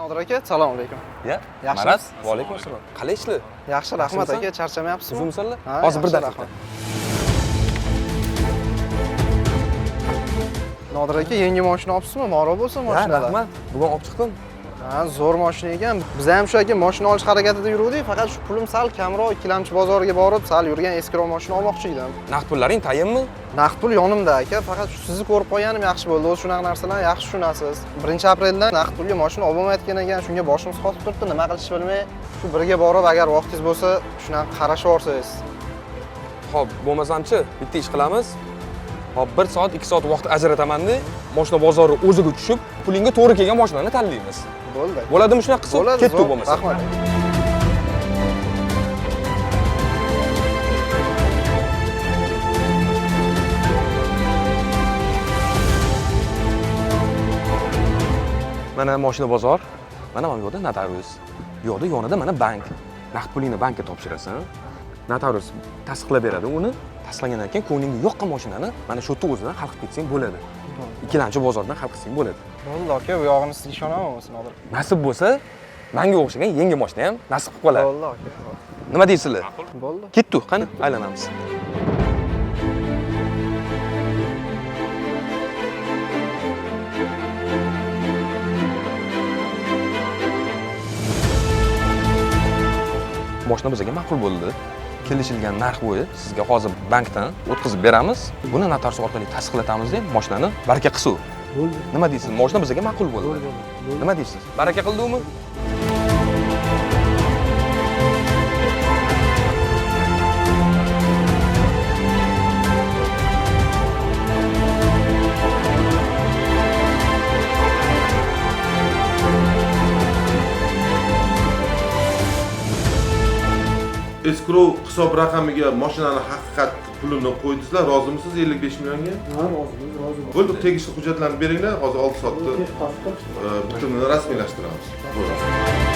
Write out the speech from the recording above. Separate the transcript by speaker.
Speaker 1: Nodir aka, assalomu alaykum.
Speaker 2: Ya,
Speaker 1: Yaxshimisiz?
Speaker 2: Maraz, va alaykum assalom. Qalay ishlar?
Speaker 1: Yaxshi, rahmat
Speaker 2: Yaxshimisan?
Speaker 1: aka, charchamayapsizmi?
Speaker 2: Uzumsanlar?
Speaker 1: Ha,
Speaker 2: Hozir bir
Speaker 1: yaxshi,
Speaker 2: daqiqa.
Speaker 1: rahmat. Nodir aka, yangi mashina olibsizmi? Moro bo'lsin
Speaker 2: Ya,
Speaker 1: mashinalar.
Speaker 2: rahmat. Bugun olib chiqdim.
Speaker 1: Ha, zo'r mashina ekan. Biz ham shu aka mashina olish harakatida yuruvdik, faqat shu pulim sal kamroq, ikkilamchi bozorga borib, sal yurgan eskiroq mashina olmoqchi edim.
Speaker 2: Naqd pullaring tayinmi?
Speaker 1: Naqd pul yonimda aka, faqat shu sizni ko'rib qolganim yaxshi bo'ldi. O'zi shunaqa narsalarni yaxshi tushunasiz. 1-apreldan naqd pulga mashina olib bo'lmayotgan ekan, shunga boshimiz qotib turibdi, nima qilishni bilmay, shu birga borib, agar vaqtingiz bo'lsa, shunaqa qarashib yuborsangiz.
Speaker 2: Xo'p, bo'lmasamchi, bitta ish qilamiz. Hop, 1 soat, 2 soat vaqt ajrataman-da, mashina bozori o'ziga tushib, pulingga to'g'ri kelgan mashinani tanlaymiz.
Speaker 1: Bo'ldi.
Speaker 2: Bo'ladimi shunaqa qilsa?
Speaker 1: Bo'ladi,
Speaker 2: Ketdik
Speaker 1: zo'r.
Speaker 2: bo'lmasa.
Speaker 1: Rahmat.
Speaker 2: Mana mashina bozor, mana bu yoqda notarius. Bu yoqda yonida mana bank. Naqd pulingni bankka topshirasan. Notarius tasdiqlab beradi uni. Tasdiqlagandan keyin ko'nglingga yoqqan mashinani mana shu yerda o'zidan hal qilib ketsang bo'ladi. Ikkilamchi bozordan hal qilsang bo'ladi.
Speaker 1: Bo'ldi aka, bu yog'ini sizga ishonaman o'zi Nodir.
Speaker 2: Nasib bo'lsa, menga o'xshagan yangi mashina ham nasib qilib qoladi.
Speaker 1: Bo'ldi aka.
Speaker 2: Nima deysizlar?
Speaker 1: Bo'ldi.
Speaker 2: Ketdik, qani aylanamiz. Mashina bizga ma'qul bo'ldi. Kelishilgan narx bo'yi sizga hozir bankdan o'tkazib beramiz. Buni notarius orqali tasdiqlatamiz deb mashinani baraka qilsin.
Speaker 3: Bo'ldi.
Speaker 2: Nima deysiz? Mashina bizga ma'qul bo'ldi.
Speaker 3: Bo'ldi.
Speaker 2: Nima deysiz? Baraka qildimi?
Speaker 4: Escrow hisob raqamiga mashinani haqiqat pulini qo'ydingizlar, rozimisiz 55 millionga?
Speaker 3: Ha, rozimiz, rozimiz.
Speaker 4: Bo'ldi, tegishli hujjatlarni beringlar, hozir 6 soatda
Speaker 3: Tez topib
Speaker 4: bitimini rasmiylashtiramiz. Bo'ldi.